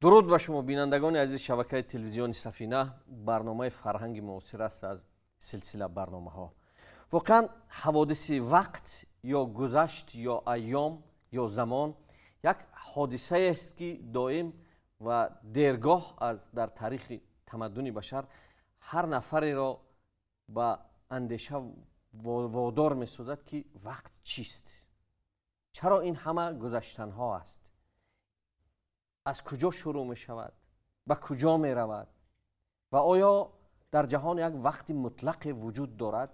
Дуруд ба шумо, бинандагони азиз шабакаи телевизиони Сафина. Барномаи «Фарҳанги муосир» аст аз силсила барномаҳо. Воқеан, ҳаводиси вақт ё гузашт ё айём ё замон як ҳодисаест, ки доим ва дергоҳ аз дар таърихи тамаддуни башар ҳар нафареро ба андеша водор месозад, ки вақт чист, чаро ин ҳама гузаштанҳо аст, аз куҷо шурӯъ мешавад, ба куҷо меравад ва оё дар ҷаҳон як вақти мутлақе вуҷуд дорад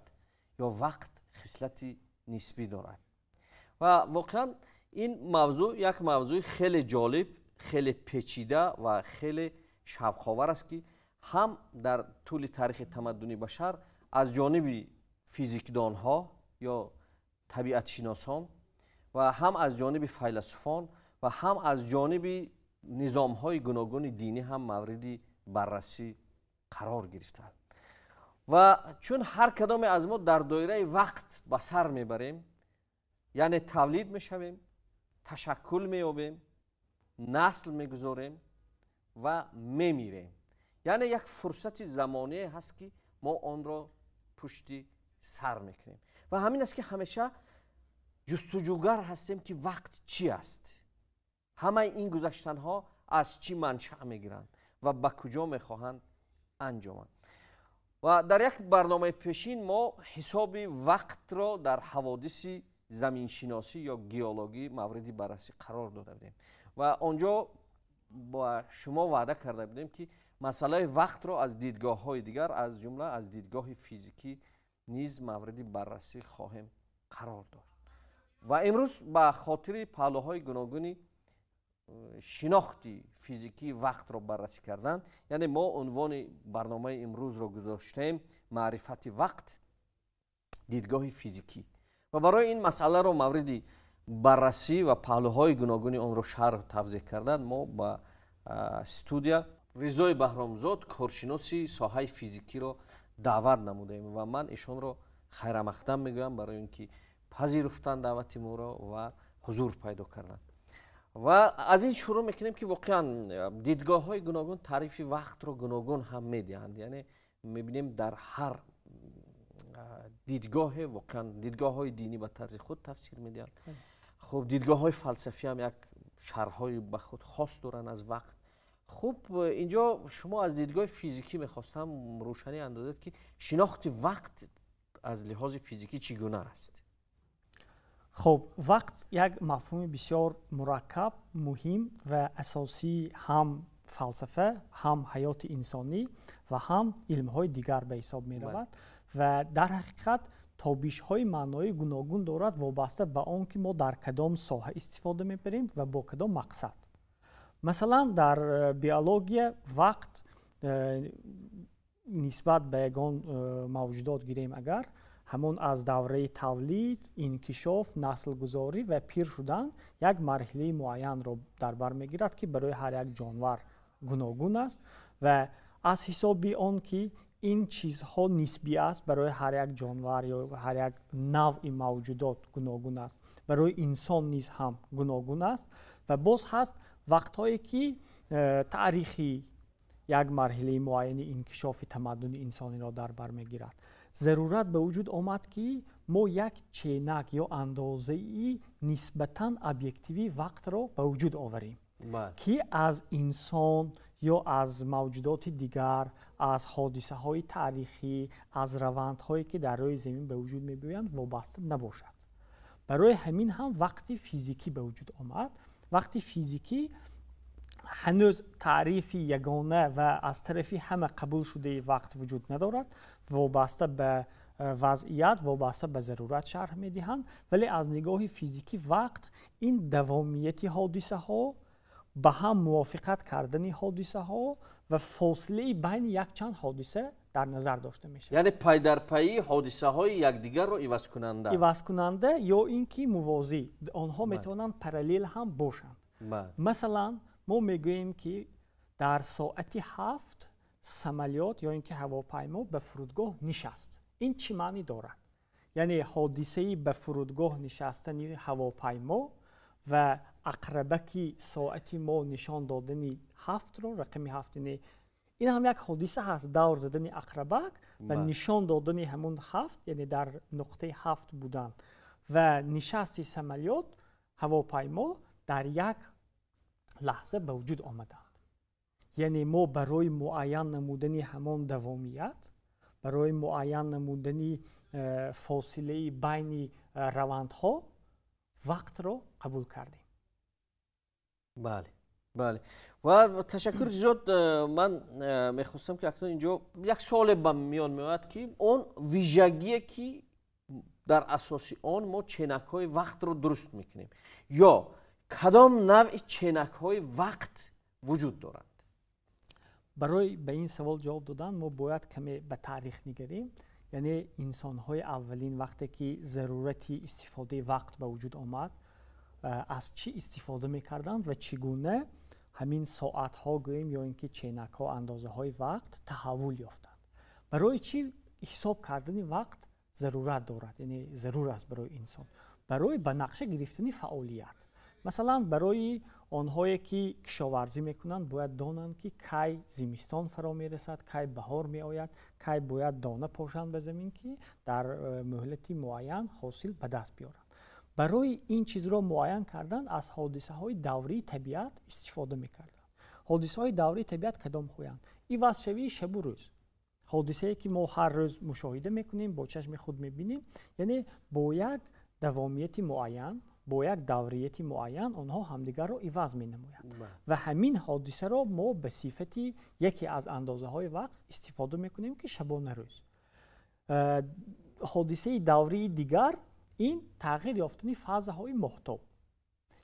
ё вақт хислати нисбӣ дорад. Ва воқеан, ин мавзӯъ як мавзӯи хеле ҷолиб, хеле печида ва хеле шавқовар аст, ки ҳам дар тӯли таърихи тамаддуни башар аз ҷониби физикдонҳо ё табиатшиносон ва ҳам аз ҷониби файласуфон ва ҳам аз ҷониби низомҳои гуногуни динӣ ҳам мавриди баррасӣ қарор гирифтаанд. Ва чун ҳар кадоме аз мо дар доираи вақт ба сар мебарем, яъне тавлид мешавем, ташаккул меёбем, насл мегузорем ва мемирем, яъне як фурсати замоние ҳаст, ки мо онро пушти сар мекунем. Ва ҳамин аст, ки ҳамеша ҷустуҷӯгар ҳастем, ки вақт чӣ аст, ҳамаи ин гузаштанҳо аз чӣ маншаъ мегиранд ва ба куҷо мехоҳанд анҷоманд. Ва дар як барномаи пешин мо ҳисоби вақтро дар ҳаводиси заминшиносӣ ё геологӣ мавриди баррасӣ қарор дода будем ва онҷо ба шумо ваъда карда будем, ки масъалаи вақтро аз дидгоҳҳои дигар, аз ҷумла аз дидгоҳи физикӣ низ мавриди баррасӣ хоҳем қарор дод. Ва имрӯз ба хотири паҳлӯҳои гуногуни шинохти физикии вақтро баррасӣ кардан, яъне мо унвони барномаи имрӯзро гузоштаем «Маърифати вақт: дидгоҳи физикӣ». Ва барои ин масъаларо мавриди баррасӣ ва паҳлӯҳои гуногуни онро шарҳу тавзеҳ кардан мо ба студия Ризои Баҳромзод, коршиноси соҳаи физикиро даъват намудаем ва ман ишонро хайрамақдам мегӯям барои ин ки пазируфтан даъвати моро ва ҳузур пайдо кардан. Ва аз ин шурӯъ мекунем, ки воқеан дидгоҳҳои гуногун таърифи вақтро гуногун ҳам медиҳанд. Яъне мебинем, дар ҳар дидгоҳе воқеан дидгоҳҳои динӣ ба тарзи худ тафсир медиҳанд. Хуб, дидгоҳҳои фалсафӣ ҳам як шарҳҳои ба худ хос доранд аз вақт. Хуб, инҷо шумо аз дидгоҳи физикӣ мехостам рӯшанӣ андозед, ки шинохти вақт аз лиҳози физикӣ чӣ гуна аст. Хуб, вақт як мафҳуми бисёр мураккаб, муҳим ва асосии ҳам фалсафа, ҳам ҳаёти инсонӣ ва ҳам илмҳои дигар ба ҳисоб меравад ва дар ҳақиқат тобишҳои маъноии гуногун дорад, вобаста ба он ки мо дар кадом соҳа истифода мебарем ва бо кадом мақсад. Масалан, дар биология вақт нисбат ба ягон мавҷудот гирем агар, ҳамон аз давраи тавлид, инкишоф, наслгузорӣ ва пир шудан як марҳилаи муайянро дар бар мегирад, ки барои ҳар як ҷонвар гуногун аст. Ва аз ҳисоби он ки ин чизҳо нисбӣ аст, барои ҳар як ҷонвар ё ҳар як навъи мавҷудот гуногун аст, барои инсон низ ҳам гуногун аст. Ва боз ҳаст вақтҳое ки таърихӣ як марҳилаи муайяни инкишофи тамаддуни инсониро дар бар мегирад. Зарурат ба вуҷуд омад, ки мо як ченак ё андозаи нисбатан объективии вақтро ба вуҷуд оварем, ки аз инсон ё аз мавҷудоти дигар, аз ҳодисаҳои таърихӣ, аз равандҳое ки дар рӯи замин ба вуҷуд мебиёянд, вобаста набошад. Барои ҳамин ҳам вақти физикӣ ба вуҷуд омад. Вақти физикӣ ҳанӯз таърифи ягона ва аз тарафи ҳама қабулшудаи вақт вуҷуд надорад, вобаста ба вазъият, вобаста ба зарурат шарҳ медиҳанд. Вале аз нигоҳи физикӣ вақт ин давомияти ҳодисаҳо, ба ҳам мувофиқат кардани ҳодисаҳо ва фосилаи байни якчанд ҳодиса дар назар дошта мешавад. Яъне пайдарпайии ҳодисаҳои якдигарро ивазкунанда. Ивазкунанда ё ин ки мувозӣ, онҳо метавонанд параллел ҳам бошанд. Масалан, мо мегӯем, ки дар соати 7 самолёт ё ин ки ҳавопаймо ба фурудгоҳ нишаст. Ин чӣ маънӣ дорад? Яъне ҳодисаи ба фурудгоҳ нишастани ҳавопаймо ва Ақрабаки соати мо нишон додани ҳафтро, рақами ҳафт, ин ҳам як ҳодиса ҳаст, давр задани ақрабак ва нишон додани ҳамун ҳафт, яъне дар нуқтаи ҳафт будан ва нишасти самолёт, ҳавопаймо дар як лаҳза ба вуҷуд омаданд. Яъне мо барои муайян намудани ҳамон давомият, барои муайян намудани фосилаи байни равандҳо вақтро қабул кардем. Бале, бале, ва ташаккури зиёд. Ман мехостам, ки акнун инҷо як суоле ба миён меояд, ки он вижагие, ки дар асоси он мо ченакҳои вақтро дуруст мекунем, ё кадом навъи ченакҳои вақт вуҷуд доранд? Барои ба ин савол ҷавоб додан мо бояд каме ба таърих нигарем. Яъне инсонҳои аввалин, вақте ки зарурати истифодаи вақт ба вуҷуд омад, аз чӣ истифода мекарданд ва чӣ гуна ҳамин соатҳо гӯем ё ин ки ченакҳо, андозаҳои вақт таҳаввул ёфтанд. Барои чӣ ҳисоб кардани вақт зарурат дорад, яъне зарур аст барои инсон? Барои ба нақша гирифтани фаъолият. Масалан, барои онҳое ки кишоварзӣ мекунанд, бояд донанд, ки кай зимистон фаро мерасад, кай баҳор меояд, кай бояд дона пошанд ба замин, ки дар муҳлати муайян ҳосил ба даст биёранд. Барои ин чизро муайян кардан аз ҳодисаҳои даврии табиат истифода мекарданд. Ҳодисаҳои даврии табиат кадомҳоянд? Ивазшавии шабу рӯз, ҳодисае ки мо ҳар рӯз мушоҳида мекунем, бо чашми худ мебинем, яъне бо як давомияти муайян, бо як даврияти муайян онҳо ҳамдигарро иваз менамоянд ва ҳамин ҳодисаро мо ба сифати яке аз андозаҳои вақт истифода мекунем, ки шабона рӯз. Ҳодисаи даврии дигар ин тағйир ёфтани фазаҳои моҳтоб.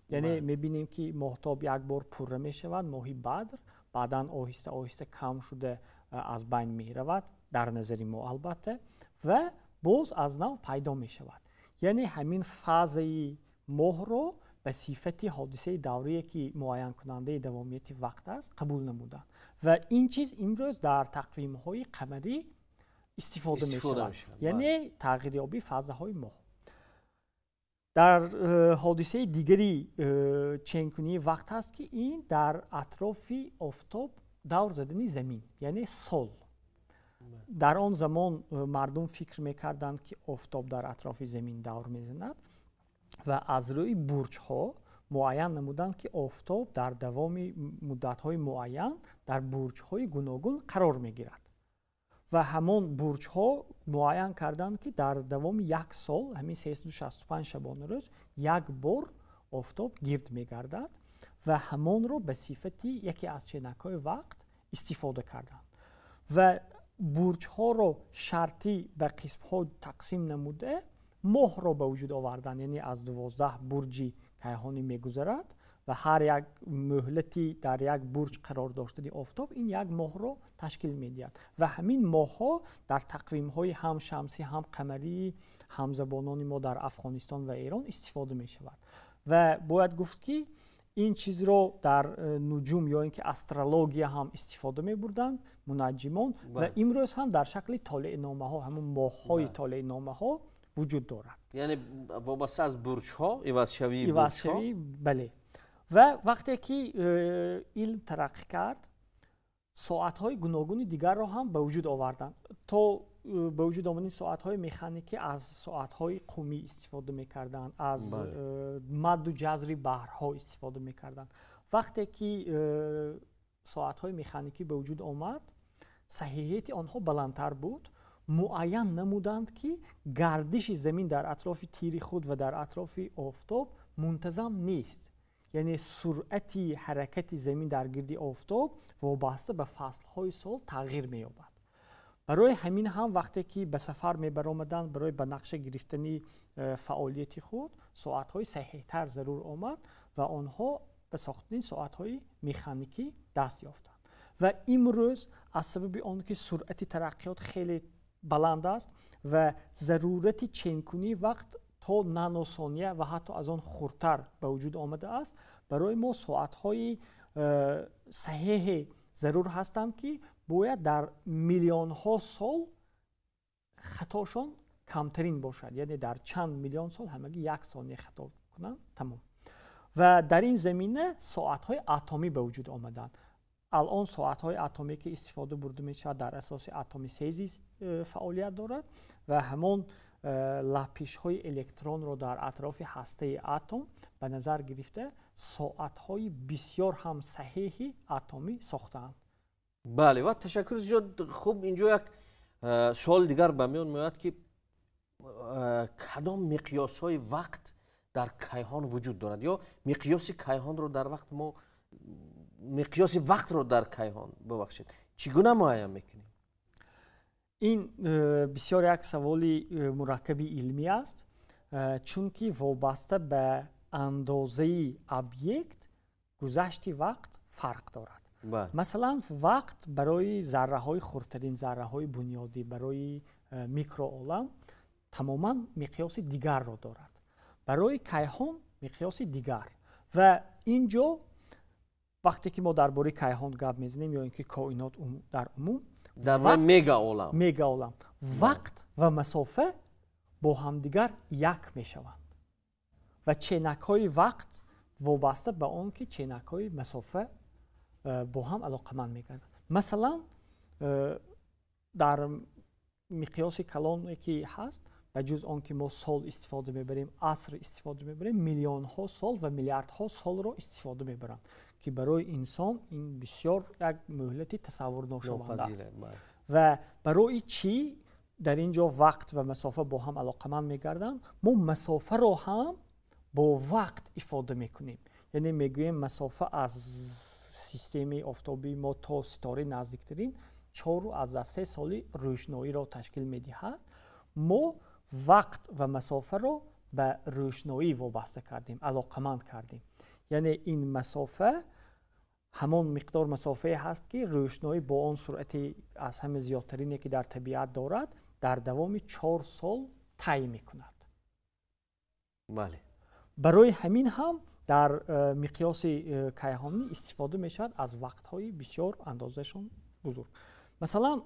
Яъне мебинем, ки моҳтоб як бор пурра мешавад, моҳи Бадр, баъдан оҳиста оҳиста кам шуда аз байн меравад, дар назари мо албатта, ва боз аз нав пайдо мешавад. Яъне ҳамин фазаи моҳро ба сифати ҳодисаи даврие, ки муайянкунандаи давомияти вақт аст, қабул намуданд ва ин чиз имрӯз дар тақвимҳои қамарӣ истифода мешавад, яъне тағйирёбии фазаҳои моҳ. Дар ҳодисаи дигари ченкунии вақт ҳаст, ки ин дар атрофи офтоб давр задани замин, яъне сол. Дар он замон мардум фикр мекарданд, ки офтоб дар атрофи замин давр мезанад ва аз рӯи бурҷҳо муайян намуданд, ки офтоб дар давоми муддатҳои муайян дар бурҷҳои гуногун қарор мегирад ва ҳамон бурҷҳо муайян карданд, ки дар давоми як сол, ҳамин 365 шабонарӯз, як бор офтоб гирд мегардад ва ҳамонро ба сифати яке аз ченакҳои вақт истифода карданд ва бурҷҳоро шартӣ ба қисмҳо тақсим намуда моҳро ба вуҷуд оварданд. Яъне аз 12 бурҷи кайҳонӣ мегузарад ва ҳар як муҳлати дар як бурҷ қарор доштани офтоб ин як моҳро ташкил медиҳад ва ҳамин моҳҳо дар тақвимҳои ҳам шамсӣ, ҳам қамарии ҳамзабонони мо дар Афғонистон ва Эрон истифода мешавад. Ва бояд гуфт, ки ин чизро дар нуҷум ё ин ки астрология ҳам истифода мебурданд мунаҷҷимон ва имрӯз ҳам дар шакли толеъномаҳо ҳамун моҳҳои толеъномаҳо вуҷуд дорад. Яъне вобаста аз бурҷҳо, ивазшавии ивазшавӣ, бале. Ва вақте ки илм тараққӣ кард, соатҳои гуногуни дигарро ҳам ба вуҷуд оварданд. То ба вуҷуд омадани соатҳои механикӣ аз соатҳои қумӣ истифода мекарданд, аз мадду ҷазри баҳрҳо истифода мекарданд. Вақте ки соатҳои механикӣ ба вуҷуд омад, саҳиҳияти онҳо баландтар буд. Муайян намуданд, ки гардиши замин дар атрофи тири худ ва дар атрофи офтоб мунтазам нест, яъне суръати ҳаракати замин дар гирди офтоб вобаста ба фаслҳои сол тағйир меёбад. Барои ҳамин ҳам вақте ки ба сафар мебаромаданд, барои ба нақша гирифтани фаъолияти худ соатҳои саҳиҳтар зарур омад ва онҳо ба сохтани соатҳои механикӣ даст ёфтанд. Ва имрӯз аз сабаби он ки суръати тараққиёт хеле баланд аст ва зарурати ченкунии вақт то наносония ва ҳатто аз он хурдтар ба вуҷуд омадааст, барои мо соатҳои саҳеҳе зарур ҳастанд, ки бояд дар миллионҳо сол хатошон камтарин бошад, яъне дар чанд миллион сол ҳамагӣ як сония хато кунанд, тамом. Ва дар ин замина соатҳои атомӣ ба вуҷуд омаданд. Алон соатҳои атомӣ ки истифода бурда мешавад, дар асоси атоми сезий фаъолият дорад ва ҳамон лапишҳои электронро дар атрофи ҳастаи атом ба назар гирифта соатҳои бисёр ҳам саҳеҳи атомӣ сохтаанд. Бале, ва ташаккур зиёд. Хуб, инҷо як суол дигар ба миён меояд, ки кадом миқёсҳои вақт дар кайҳон вуҷуд дорад ё миқёси кайҳонро дар вақт мо миқёси вақтро дар кайҳон, бубахшед, чӣ гуна муайян мекунем? Ин бисёр як саволи мураккаби илмӣ аст, чунки вобаста ба андозаи объект гузашти вақт фарқ дорад. Масалан, вақт барои зарраҳои хурдтарин, зарраҳои бунёдӣ, барои микроолам тамоман миқёси дигарро дорад, барои кайҳон миқёси дигар. Ва ин ҷо вақте ки мо дар бораи кайҳон гап мезанем ё ин ки коинот дар умум, дар бораи мегаолам, мегаолам, вақт ва масофа бо ҳамдигар як мешаванд ва ченакҳои вақт вобаста ба он ки ченакҳои масофа бо ҳам алоқаманд мегарданд. Масалан, дар миқёси калоне ки ҳаст, ба ҷуз он ки мо сол истифода мебарем, аср истифода мебарем, миллионҳо сол ва миллиардҳо солро истифода мебаранд, ки барои инсон ин бисёр як муҳлати тасаввурношаванда аст. Ва барои чӣ дар ин ҷо вақт ва масофа бо ҳам алоқаманд мегарданд? Мо масофаро ҳам бо вақт ифода мекунем, яъне мегӯем масофа аз системаи офтобии мо то ситораи наздиктарин 4,3 соли рӯшноиро ташкил медиҳад. Мо вақт ва масофаро ба рӯшноӣ вобаста кардем, алоқаманд кардем. Яъне ин масофа ҳамон миқдор масофае ҳаст, ки рӯшноӣ бо он суръати аз ҳама зиёдтарине ки дар табиат дорад, дар давоми 4 сол тай мекунад. Барои ҳамин ҳам дар миқёси кайҳонӣ истифода мешавад аз вақтҳои бисёр андозаашон бузург. Масалан,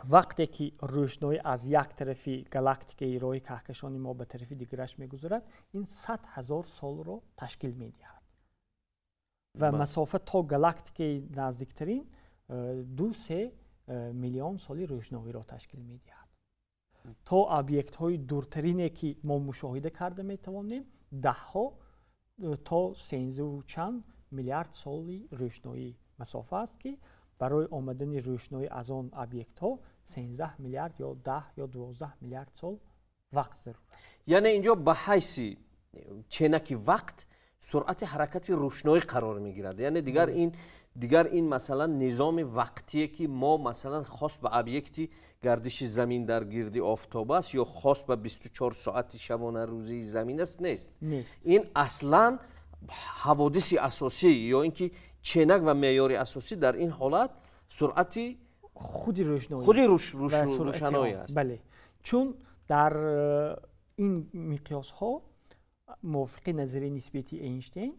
вақте ки рӯшноӣ аз як тарафи галактикаи роҳи каҳкашони мо ба тарафи дигараш мегузарад, ин 100 000 солро ташкил медиҳад ва масофа то галактикаи наздиктарин 2-3 миллион соли рӯшноиро ташкил медиҳад. То объектҳои дуртарине ки мо мушоҳида карда метавонем, даҳҳо то сензу чанд миллиард соли рӯшноӣ масофа аст, ки барои омадани рӯшноӣ аз он объектҳо 13 миллиард ё 10 ё 12 миллиард сол вақт зарур аст. Яъне инҷо ба ҳайси ченаки вақт суръати ҳаракати рӯшноӣ қарор мегирад. Яъне дигар ин масалан низоми вақтие, ки мо масалан хос ба объекти гардиши замин дар гирди офтоб аст ё хос ба 24 соати шабонарӯзии замин аст, нест. Нест. Ин аслан ҳаводиси асосӣ ё ин ки ченак ва меъёри асосӣ дар ин ҳолат суръати худи рӯшноӣ. Худи рӯшаноӣ аст. Бале, чун дар ин миқёсҳо мувофиқи назарияи нисбияти Эйнштейн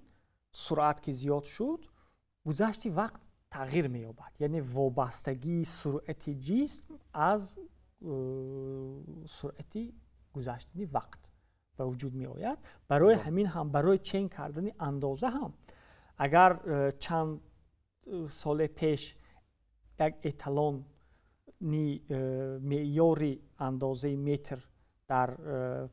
суръат ки зиёд шуд, гузашти вақт тағйир меёбад, яъне вобастагии суръати ҷисм аз суръати гузаштани вақт ба вуҷуд меояд. Барои ҳамин ҳам барои чен кардани андоза ҳам агар чанд соле пеш як эталони меъёри андозаи метр дар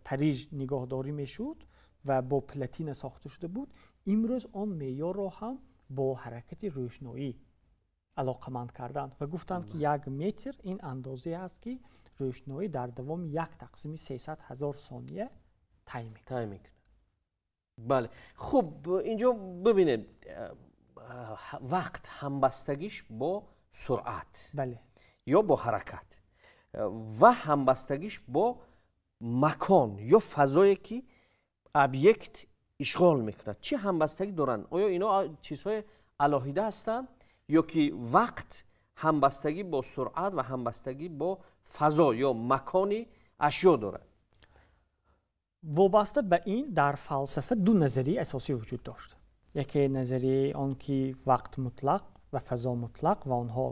Париж нигоҳдорӣ мешуд ва бо платина сохта шуда буд, имрӯз он меъёрро ҳам бо ҳаракати рӯшноӣ алоқаманд карданд ва гуфтанд, ки 1 метр ин андозае аст, ки рӯшноӣ дар давоми 1/300 000 сония тай мекунад. Бале, хуб, инҷо бибинед, вақт ҳамбастагиш бо суръат ё бо ҳаракат ва ҳамбастагиш бо макон ё фазое, ки объект ишғол мекунад, чӣ ҳамбастагӣ доранд? Оё ино чизҳои алоҳида ҳастанд ё ки вақт ҳамбастагӣ бо суръат ва ҳамбастагӣ бо фазо ё макони ашё дорад? Вобаста ба ин дар фалсафа ду назарияи асосӣ вуҷуд дошт. Яке назарияи он ки вақт мутлақ ва фазо мутлақ ва онҳо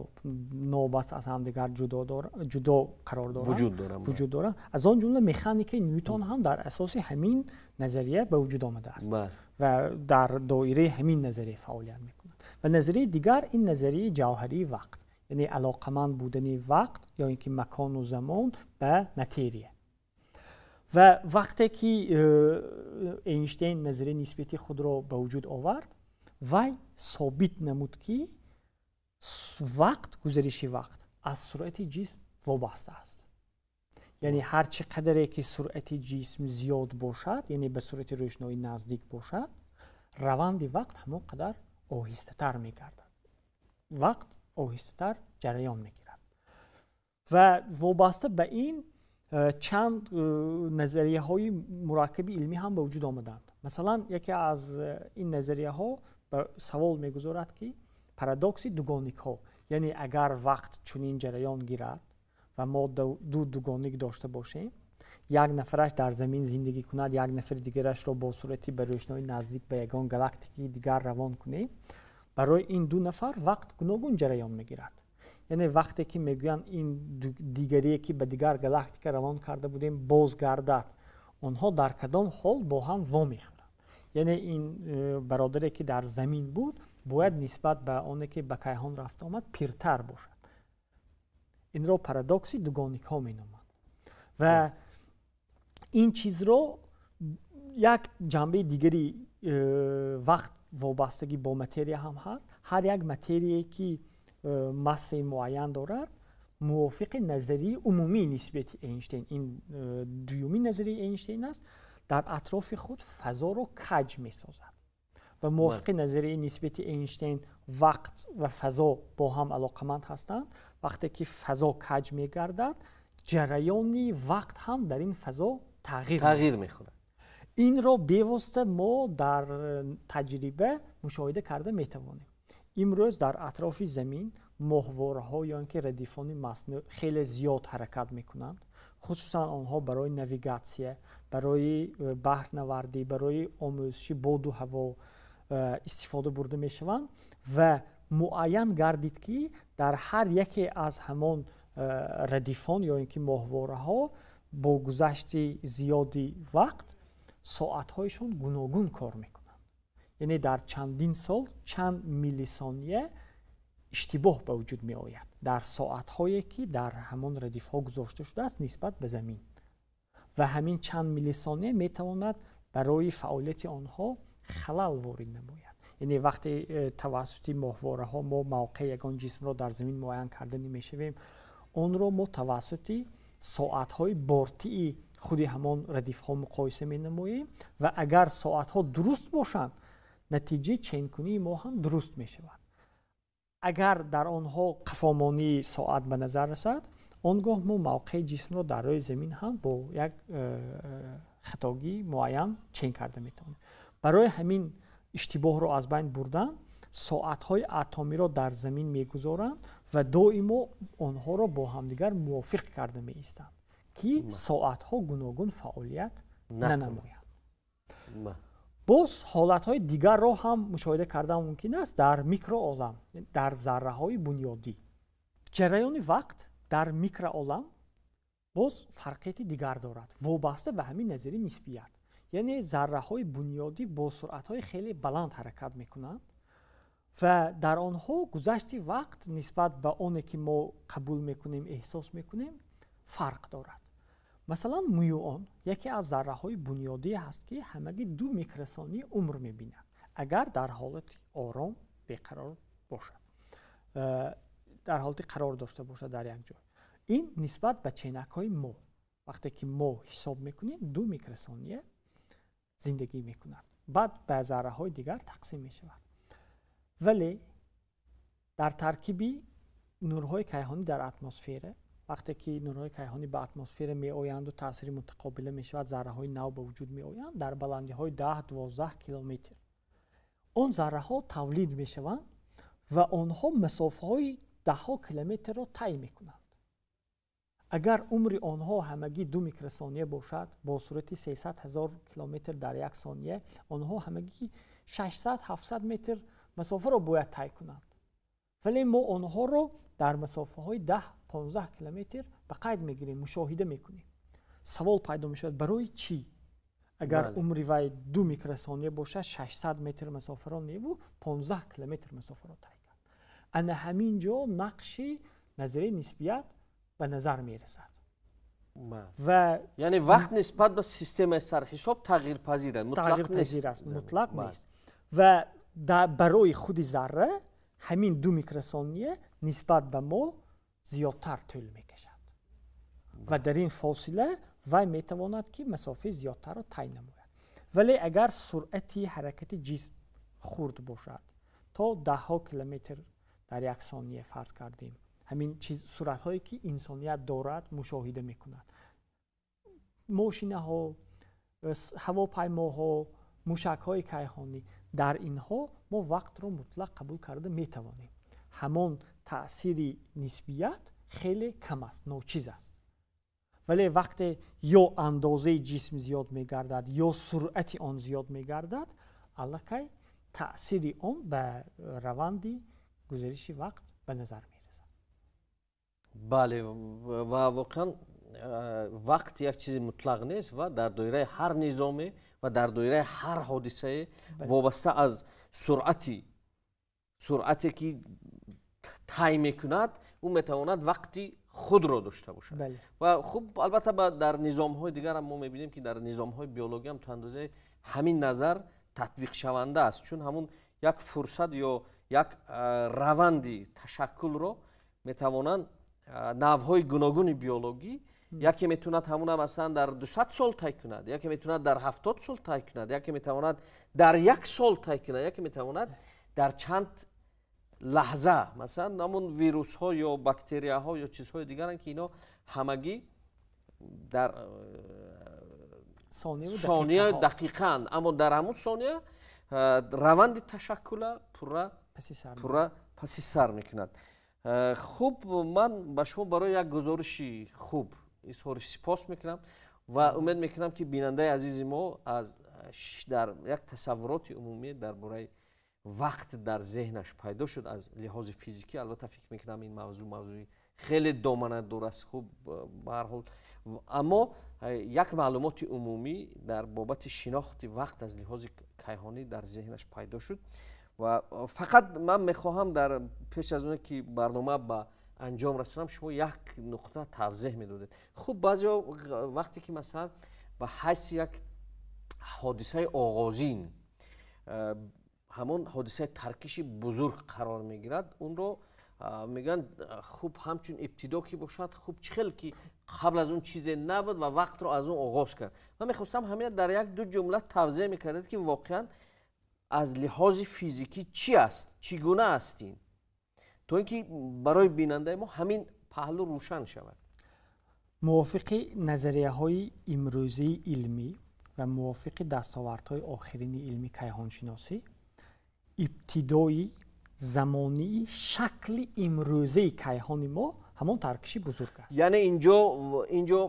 нобаст аз ҳамдигар ҷудо қарор доранд, вуҷуд доранд. Аз он ҷумла механикаи Ньютон ҳам дар асоси ҳамин назария ба вуҷуд омадааст ва дар доираи ҳамин назария фаъолият мекунад. Ва назарияи дигар ин назарияи ҷавҳарии вақт, яъне алоқаманд будани вақт ё ин ки макону замон ба материя. Ва вақте ки Эйнштейн назарияи нисбати худро ба вуҷуд овард, вай собит намуд, ки вақт, гузариши вақт аз суръати ҷисм вобаста аст. Яъне ҳар чӣ қадаре ки суръати ҷисм зиёд бошад, яъне ба суръати рӯшноӣ наздик бошад, раванди вақт ҳамон қадар оҳистатар мегардад, вақт оҳистатар ҷараён мегирад. Ва вобаста ба ин чанд назарияҳои мураккаби илмӣ ҳам ба вуҷуд омаданд. Масалан, яке аз ин назарияҳо ба савол мегузорад, ки парадокси дугоникҳо, яъне агар вақт чунин ҷараён гирад ва мо ду дугоник дошта бошем, як нафараш дар замин зиндагӣ кунад, як нафари дигарашро бо суръати ба рӯшноӣ наздик ба ягон галактикаи дигар равон кунем, барои ин ду нафар вақт гуногун ҷараён мегирад. Яъне вақте ки мегӯянд ин дигарие, ки ба дигар галактика равон карда будем, бозгардад, онҳо дар кадом ҳол бо ҳам вомехӯранд? Яъне ин бародаре, ки дар замин буд, бояд нисбат ба оне, ки ба кайҳон рафта омад, пиртар бошад. Инро парадокси дугоникҳо меноманд. Ва ин чизро як ҷанбаи дигари вақт вобастагӣ бо материя ҳам ҳаст. Ҳар як материе, ки массаи муайян дорад, мувофиқи назарияи умумии нисбати Эйнштейн, ин дуюмин назарияи Эйнштейн аст, дар атрофи худ фазоро каҷ месозад. Ва мувофиқи назарияи нисбати Эйнштейн вақт ва фазо бо ҳам алоқаманд ҳастанд. Вақте ки фазо каҷ мегардад, ҷараёни вақт ҳам дар ин фазо тағйир мехӯрад. Инро бевосита мо дар таҷриба мушоҳида карда метавонем. Имрӯз дар атрофи замин моҳвораҳо ё ин ки радифони маснӯъ хеле зиёд ҳаракат мекунанд. Хусусан онҳо барои навигатсия, барои баҳрнавардӣ, барои омӯзиши боду ҳаво истифода бурда мешаванд. Ва муайян гардид, ки дар ҳар яке аз ҳамон радифон ё ин ки моҳвораҳо бо гузашти зиёди вақт соатҳояшон гуногун кор мекунанд. Яъне дар чандин сол чанд миллисония иштибоҳ ба вуҷуд меояд дар соатҳое, ки дар ҳамон радифҳо гузошта шудааст нисбат ба замин. Ва ҳамин чанд миллисония метавонад барои фаъолияти онҳо халал ворид намояд. Яъне вақте тавассути моҳвораҳо мо мавқеи ягон ҷисмро дар замин муайян карда намешавем, онро мо тавассути соатҳои бортии худи ҳамон радифҳо муқоиса менамоем ва агар соатҳо дуруст бошанд, натиҷаи ченкунии мо ҳам дуруст мешавад. Агар дар онҳо қафомонии соат ба назар расад, он гоҳ мо мавқеи ҷисмро дар рӯи замин ҳам бо як хатогии муайян чен карда метавонем. Барои ҳамин иштибоҳро аз байн бурдан соатҳои атомиро дар замин мегузоранд ва доимо онҳоро бо ҳамдигар мувофиқ карда меистанд, ки соатҳо гуногун фаъолият нанамоянд. Боз ҳолатҳои дигарро ҳам мушоҳида кардан мумкин аст дар микроолам, дар зарраҳои бунёдӣ. Ҷараёни вақт дар микроолам боз фарқияти дигар дорад, вобаста ба ҳамин назарияи нисбият. Яъне зарраҳои бунёдӣ бо суръатҳои хеле баланд ҳаракат мекунанд ва дар онҳо гузашти вақт нисбат ба оне, ки мо қабул мекунем, эҳсос мекунем, фарқ дорад. Масалан, мюон яке аз зарраҳои бунёдӣ ҳаст, ки ҳамагӣ 2 микросония умр мебинад, агар дар ҳолати ором беқарор бошад, дар ҳолати қарор дошта бошад дар як ҷой. Ин нисбат ба ченакҳои мо, вақте ки мо ҳисоб мекунем, 2 микросония зиндагӣ мекунад, баъд ба зарраҳои дигар тақсим мешавад. Вале дар таркиби нурҳои кайҳонӣ дар атмосфера, вақте ки нурҳои кайҳонӣ ба атмосфера меоянду таъсири мутақобила мешавад, зарраҳои нав ба вуҷуд меоянд дар баландиҳои 10-12 километр. Он зарраҳо тавлид мешаванд ва онҳо масофаҳои даҳҳо километрро тай мекунанд. Агар умри онҳо ҳамагӣ 2 микросония бошад, бо суръати 300 000 километр дар як сония, онҳо ҳамагӣ 600-700 метр масофаро бояд тай кунанд. Вале мо онҳоро дар масофаҳои 10-15 километр ба қайд мегирем, мушоҳида мекунем. Савол пайдо мешавад, барои чӣ? Агар умри вай 2 микросония бошад, 600 метр масофаро неву 15 километр масофаро тай кард. Ана ҳамин ҷо нақши назарияи нисбият ба назар мерасад. Ва яъне вақт нисбат ба системаи сарҳисоб тағйирпазир аст, тағйирпазир аст, мутлақ нест. Ва барои худи зарра ҳамин 2 микросония нисбат ба мо зиёдтар тӯл мекашад ва дар ин фосила вай метавонад ки масофаи зиёдтарро тай намояд. Вале агар суръати ҳаракати ҷисм хурд бошад, то даҳҳо километр дар як сония фарз кардем, ҳамин чиз суръатҳое ки инсоният дорад мушоҳида мекунад, мошинаҳо, ҳавопаймоҳо, мушакҳои кайҳонӣ, дар инҳо мо вақтро мутлақ қабул карда метавонем. Ҳамон таъсири нисбият хеле кам аст, ночиз аст. Вале вақте ё андозаи ҷисм зиёд мегардад, ё суръати он зиёд мегардад, аллакай таъсири он ба раванди гузариши вақт ба назар мерасад. Бале, ва воқеан вақт як чизи мутлақ нест ва дар доираи ҳар низоме ва дар доираи ҳар ҳодисае вобаста аз суръате ки тай мекунад, ӯ метавонад вақти худро дошта бошад. Ва хуб, албатта дар низомҳои дигарам мо мебинем ки дар низомҳои биологиям то андозаи ҳамин назар татбиқшаванда аст, чун ҳамун як фурсат ё як раванди ташаккулро метавонанд навъҳои гуногуни биологӣ, яке метавонад ҳамуна масалан дар 200 сол тай кунад, яке метавонад дар 70 сол тай кунад, яке метавонад дар як сол тай кунад, яке метавонад дар чанд лаҳза. Масалан, ҳамун вирусҳо ё бактерияҳо ё чизҳои дигаранд ки ино ҳамагӣ дар сония дақиқаанд, аммо дар ҳамун сония раванди ташаккула пурра паси сар мекунад. Хуб, ман ба шумо барои як гузориши хуб изҳори сипос мекунам ва умед мекунам ки бинандаи азизи мо аз дар як тасаввуроти умумӣ дар бораи вақт дар зеҳнаш пайдо шуд аз лиҳози физикӣ. Албатта фикр мекунам ин мавзӯъ мавзӯи хеле доманадор аст, хуб, ба ҳар ҳол, аммо як маълумоти умумӣ дар бобати шинохти вақт аз лиҳози кайҳонӣ дар зеҳнаш пайдо шуд. Ва фақат ман мехоҳам дар пеш аз оне ки барнома ба анҷом расонам, шумо як нуқта тавзеҳ медодед. Хуб, баъзеҳо вақте ки масалан ба ҳайси як ҳодисаи оғозин ҳамон ҳодисаи таркиши бузург қарор мегирад, онро мегӯянд хуб ҳамчун ибтидо ки бошад, хуб чӣ хел ки қабл аз он чизе набуд ва вақтро аз он оғоз кард. Ман мехостам ҳамина дар як-ду ҷумла тавзеҳ мекардед ки воқеан аз лиҳози физикӣ чӣ аст, чӣ гуна аст ин, то ин ки барои бинандаи мо ҳамин паҳлӯ рӯшан шавад. Мувофиқи назарияҳои имрӯзии илмӣ ва мувофиқи дастовардҳои охирини илми кайҳоншиносӣ, ибтидои замонии шакли имрӯзаи кайҳони мо ҳамон таркиши бузург аст. Яъне инҷо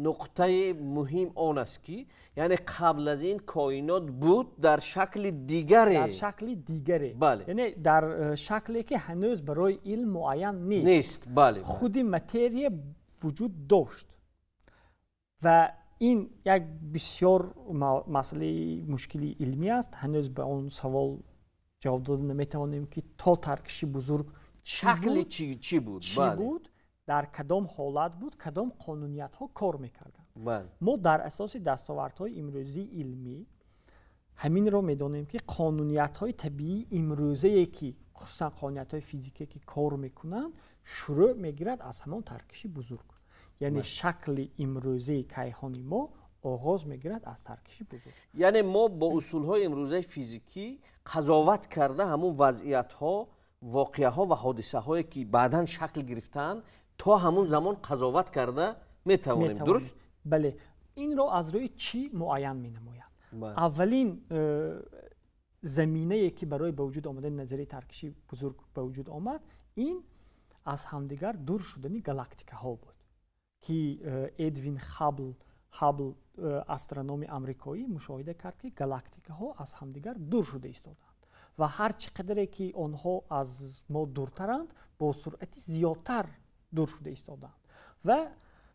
нуқтаи муҳим он аст ки яъне қабл аз ин коинот буд дар шакли дигаре, дар шакли дигаре, яъне дар шакле ки ҳанӯз барои илм муайян нест. Нест, бале. Худи материя вуҷуд дошт ва ин як бисёр масъалаи мушкили илмӣ аст. Ҳанӯз ба он савол ҷавоб дода наметавонем ки то таркиши бузург шакли чӣ буд, чӣ буд, дар кадом ҳолат буд, кадом қонуниятҳо кор мекарданд. Мо дар асоси дастовардҳои имрӯзии илмӣ ҳаминро медонем ки қонуниятҳои табиии имрӯзае ки хусусан қонуниятҳои физикие ки кор мекунанд, шурӯъ мегирад аз ҳамон таркиши бузург. Яъне шакли имрӯзаи кайҳони мо оғоз мегирад аз таркиши бузург. Яъне мо бо усулҳои имрӯзаи физикӣ қазоват карда ҳамун вазъиятҳо, воқеаҳо ва ҳодисаҳое ки баъдан шакл гирифтаанд, то ҳамун замон қазоват карда метавонем. Дуруст? Бале. Инро аз рӯи чӣ муайян менамояд? Аввалин заминае ки барои ба вуҷуд омадани назарияи таркиши бузург ба вуҷуд омад, ин аз ҳамдигар дур шудани галактикаҳо буд ки Эдвин Хаббл астрономи амрикоӣ мушоҳида кард ки галактикаҳо аз ҳамдигар дур шуда истодаанд. Ва ҳар чӣ қадре ки онҳо аз мо дуртаранд, бо суръати зиёдтар дур шуда истодаанд. Ва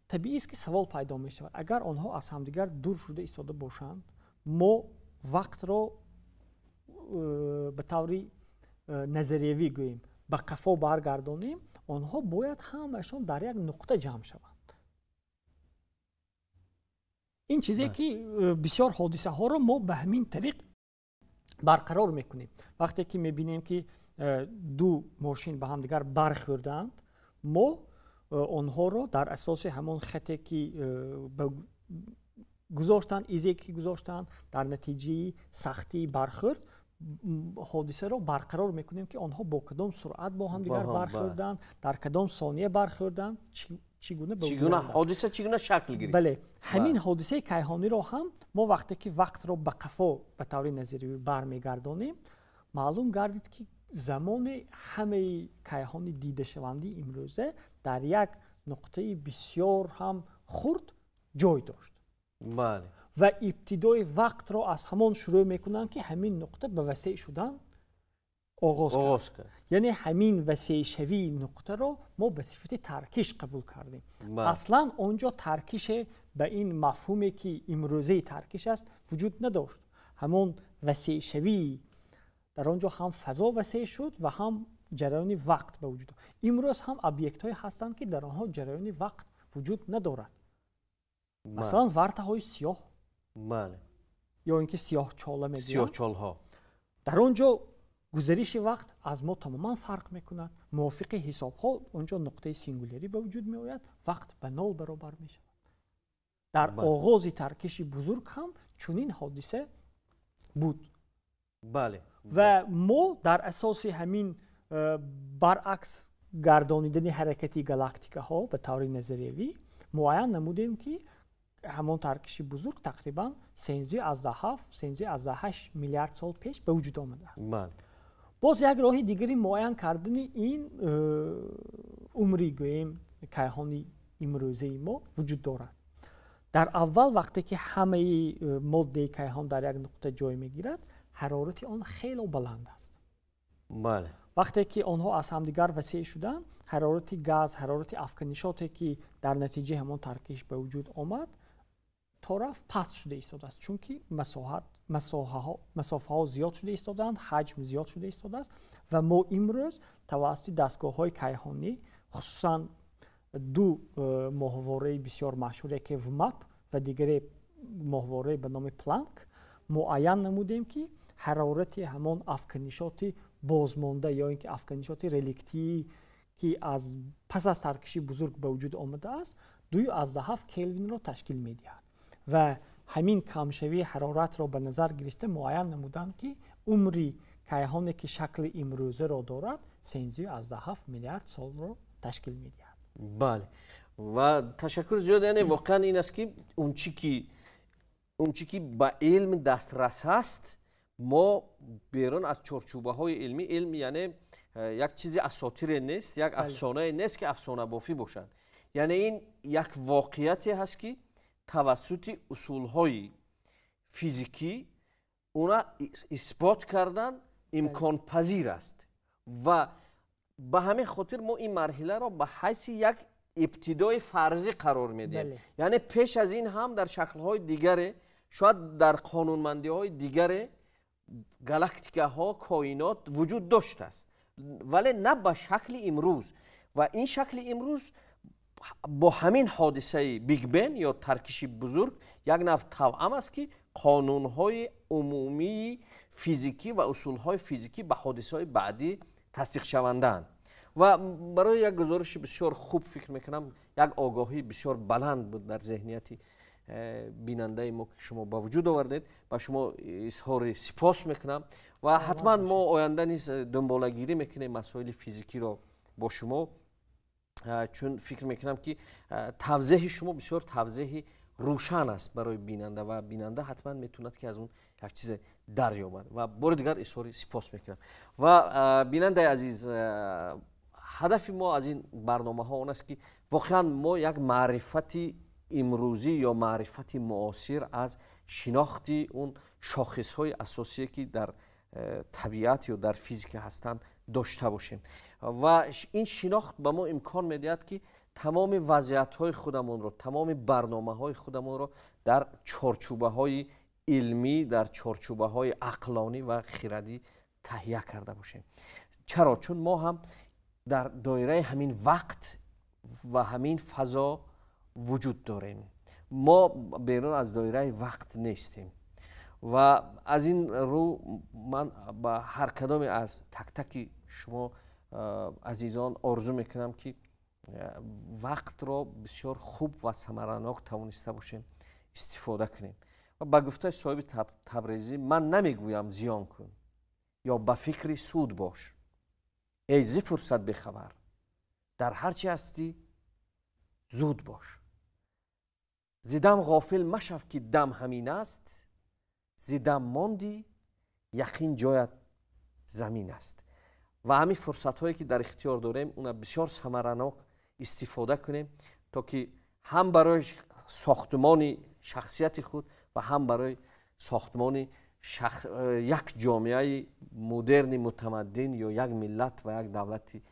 табиист, ки савол пайдо мешавад: агар онҳо аз ҳамдигар дур шуда истода бошанд, мо вақтро ба таври назариявӣ гӯем, ба қафо баргардонем, онҳо бояд ҳамаашон дар як нуқта ҷамъ шаванд. Ин чизе, ки бисёр ҳодисаҳоро мо ба ҳамин тариқ барқарор мекунем. Вақте ки мебинем, ки ду мошин ба ҳамдигар бархӯрдаанд, мо онҳоро дар асоси ҳамон хате, ки гузоштанд, изе ки гузоштанд, дар натиҷаи сахтии бархӯрд ҳодисаро барқарор мекунем, ки онҳо бо кадом суръат бо ҳамдигар бархӯрданд, дар кадом сония бархӯрданд, чӣ гуна. Ҳодиса чӣ гуна шакл гирифт. Бале, ҳамин ҳодисаи кайҳониро ҳам мо вақте ки вақтро ба қафо ба таври назаривӣ бармегардонем, маълум гардид, ки замони ҳамаи кайҳони дидашавандаи имрӯза дар як нуқтаи бисёр ҳам хурд ҷой дошт. Ва ибтидои вақтро аз ҳамон шурӯъ мекунанд, ки ҳамин нуқта ба васеъ шудан оғоз кард. Яъне ҳамин васеъшавии нуқтаро мо ба сифати таркиш қабул кардем. Аслан он ҷо таркише ба ин мафҳуме, ки имрӯзаи таркиш аст, вуҷуд надошт. Ҳамон васеъшавии дар он ҷо ҳам фазо васеъ шуд ва ҳам ҷараёни вақт ба вуҷуд. Имрӯз ҳам объектҳое ҳастанд, ки дар онҳо ҷараёни вақт вуҷуд надорад, масалан вартаҳои сиёҳ ё ин ки сиёҳчола мегӯянд. Сиёҳчолҳо. Дар он ҷо гузариши вақт аз мо тамоман фарқ мекунад. Мувофиқи ҳисобҳо, он ҷо нуқтаи сингулярӣ ба вуҷуд меояд, вақт ба нол баробар мешавад. Дар оғози таркиши бузург ҳам чунин ҳодиса буд. Ва мо дар асоси ҳамин баръакс гардонидани ҳаракати галактикаҳо ба таври назариявӣ муайян намудем, ки ҳамон таркиши бузург тақрибан 13,7, 13,8 миллиард сол пеш ба вуҷуд омадааст. Боз як роҳи дигари муайян кардани ин умри, гӯем, кайҳони имрӯзаи мо вуҷуд дорад. Дар аввал, вақте ки ҳамаи моддаи кайҳон дар як нуқта ҷой мегирад, ҳарорати он хело баланд аст. Вақте ки онҳо аз ҳамдигар васеъ шуданд, ҳарорати газ, ҳарорати афканишоте, ки дар натиҷаи ҳамон таркиш ба вуҷуд омад, то рафт паст шуда истодааст, чунки масофаҳо зиёд шуда истодаанд, ҳаҷм зиёд шуда истодааст. Ва мо имрӯз тавассути дастгоҳҳои кайҳонӣ, хусусан ду моҳвораи бисёр машҳур, яке ВМАП ва дигаре моҳвораи ба номи Планк, муайян намудем, ки ҳарорати ҳамон афканишоти бозмонда ё ин ки афканишоти реликтии, ки аз пас аз таркиши бузург ба вуҷуд омадааст, 2,7 келвинро ташкил медиҳад. Ва ҳамин камшавии ҳароратро ба назар гирифта муайян намуданд, ки умри кайҳоне, ки шакли имрӯзаро дорад, 13,7 миллиард солро ташкил медиҳад. Бале, ва ташаккур зиёд. Яъне воқеан ин аст, ки он чӣ ки ба илм дастрас аст, мо берун аз чорчӯбаҳои илмӣ, илм яъне як чизи асотире нест, як афсонае нест, ки афсонабофӣ бошад. Яъне ин як воқеияте ҳаст, ки тавассути усулҳои физикӣ уна исбот кардан имконпазир аст. Ва ба ҳамин хотир мо ин марҳиларо ба ҳайси як ибтидои фарзӣ қарор медиҳем. Яъне пеш аз ин ҳам дар шаклҳои дигаре, шояд дар қонунмандиҳои дигаре галактикаҳо, коинот вуҷуд доштааст, вале на ба шакли имрӯз. Ва ин шакли имрӯз бо ҳамин ҳодисаи Биг Бен ё таркиши бузург як нав тавъам аст, ки қонунҳои умумии физикӣ ва усулҳои физикӣ ба ҳодисаҳои баъдӣ тасдиқшавандаанд. Ва барои як гузориши бисёр хуб, фикр мекунам, як огоҳии бисёр баланд буд дар зеҳнияти бинандаи мо, ки шумо ба вуҷуд овардед, ба шумо изҳори сипос мекунам. Ва ҳатман мо оянда низ дунболагирӣ мекунем масоили физикиро бо шумо, чун фикр мекунам, ки тавзеҳи шумо бисёр тавзеҳи рӯшан аст барои бинанда ва бинанда ҳатман метавонад, ки аз он як чизе дарёбад. Ва бори дигар изҳори сипос мекунам. Ва бинандаи азиз, ҳадафи мо аз ин барномаҳо он аст, ки воқеан мо як маърифати имрӯзӣ ё маърифати муосир аз шинохти он шохисҳои асосие, ки дар табиат ё дар физика ҳастанд дошта бошем. Ва ин шинохт ба мо имкон медиҳад, ки тамоми вазъиятҳои худамонро, тамоми барномаҳои худамонро дар чорчӯбаҳои илмӣ, дар чорчӯбаҳои ақлонӣ ва хирадӣ таҳия карда бошем. Чаро? Чун мо ҳам дар доираи ҳамин вақт ва ҳамин фазо вуҷуд дорем. Мо берун аз доираи вақт нестем. Ва аз ин рӯ ман ба ҳар кадоме аз тактаки шумо азизон орзу мекунам, ки вақтро бисёр хуб ва самаранок тавониста бошем истифода кунем. Ва ба гуфтаи Соҳиби Табрезӣ: «Ман намегӯям зиён кун ё ба фикри суд бош, эй зи фурсат бехабар, дар ҳар чи ҳастӣ зуд бош. Зи дам ғофил машав, ки дам ҳамин аст, зи дам мондӣ, яқин ҷоят замин аст». Ва ҳамин фурсатҳое, ки дар ихтиёр дорем, уна бисёр самаранок истифода кунем, то ки ҳам барои сохтмони шахсияти худ ва ҳам барои сохтмони як ҷомеаи модерни мутамаддин ё як миллат ва як давлати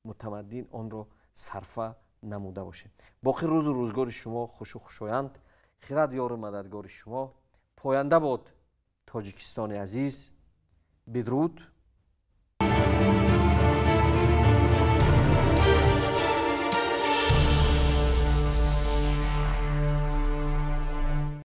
мутамаддин онро сарфа намуда бошем. Боқӣ рӯзу рӯзгори шумо хушу хушоянд, хирад ёру мададгори шумо, поянда бод Тоҷикистони азиз. Бидруд.